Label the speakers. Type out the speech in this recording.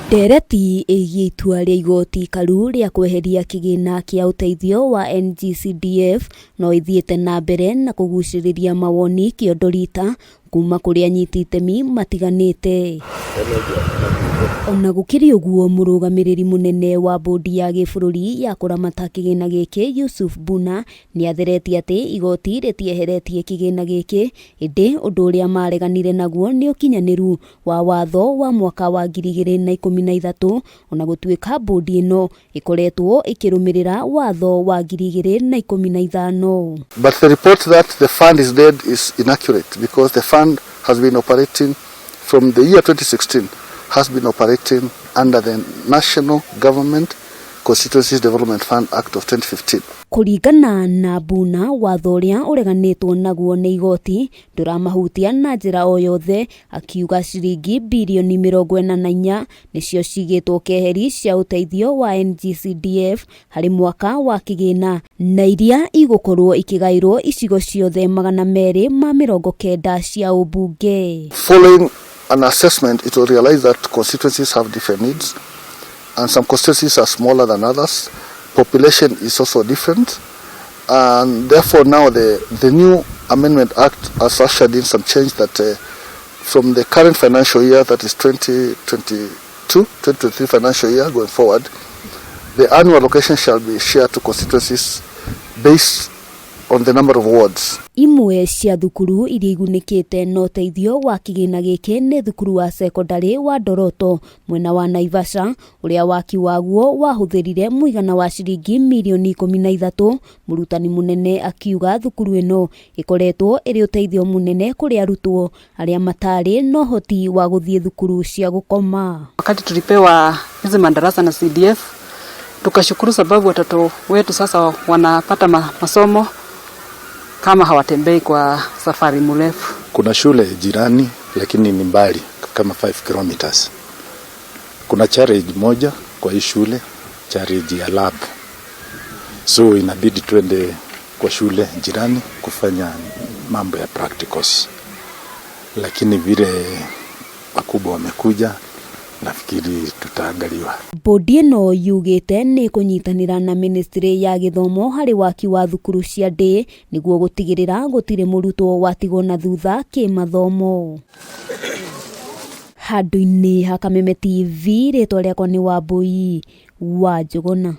Speaker 1: Ndereti ĩgiĩ itua rĩa igoti ikaru rĩa kweheria kĩgĩna kĩa ũteithio wa NGCDF no ĩthiĩte na mbere na kũgucĩrĩria mawoni kĩondo rita kuma kũrĩ anyiti itemi matiganĩte. Ona gũkĩrĩ ũguo, mũrũgamĩrĩri mũnene wa bũndi ya gĩbũrũri ya kũramata kĩgĩna gĩkĩ Yusuf Buna nĩ atheretie atĩ igoti rĩtieheretie kĩgĩna gĩkĩ, ĩndĩ ũndũ ũrĩa mareganire naguo nĩ ũkinyanĩru wa watho wa mwaka wa 2013, ona gũtuĩka bũndi ĩno ĩkoretwo ĩkĩrũmĩrĩra watho wa 2015.
Speaker 2: But the report that the fund is dead is inaccurate because the fund has been operating from the year 2016, has been operating under the National Government Constituencies Development Fund Act of 2015.
Speaker 1: Kũringana na Buna, watho ũrĩa ũreganĩtwo naguo nĩ igoti ndũramahutia na njĩra o yothe, akiuga ciringi birioni 44 nĩcio cigĩtwo keheri cia ũteithio wa NGCDF harĩ mwaka wa kĩgĩna, na iria igũkorwo ikĩgaĩrwo icigo ciothe 290 cia ũmbunge.
Speaker 2: Following an assessment, it was realized that constituencies have different needs and some constituencies are smaller than others. Population is also different, and therefore now the new Amendment Act has ushered in some change that from the current financial year, that is 2022, 2023 financial year going forward, the annual allocation shall be shared to constituencies based on the number of wards.
Speaker 1: Imwe cia thukuru iria igunĩkĩte na ũteithio wa kĩgĩna gĩkĩ nĩ thukuru wa cekondarĩ wa Ndoroto mwena wa Naivasha, ũrĩa waki waguo wahũthĩrire mũigana wa ciringi mirioni 13. Mũrutani mũnene akiuga thukuru ĩno ĩkoretwo ĩrĩ ũteithio mũnene kũrĩ arutwo arĩa matarĩ na ũhoti wa gũthiĩ thukuru cia gũkoma.
Speaker 3: Wakati tulipewa hizi madarasa na CDF, tukashukuru sababu watoto wetu sasa wanapata masomo kama hawatembei kwa safari mrefu.
Speaker 4: Kuna shule jirani lakini ni mbali kama 5 kilometers. Kuna challenge moja kwa hii shule, challenge ya lab, so inabidi twende kwa shule jirani kufanya mambo ya practicals, lakini vile wakubwa wamekuja, nafikiri tutaangaliwa.
Speaker 1: Bodi ĩno yugĩte nĩ ĩkũnyitanĩra na ministry ya gĩthomo harĩ waki wa thukuru cia ndĩ nĩguo gũtigĩrĩra gũtirĩ mũrutwo watigwo na thutha kĩmathomo. Handũ-inĩ ha Kameme TV, rĩtwa rĩakwa nĩ Wambui wa Njũgũna.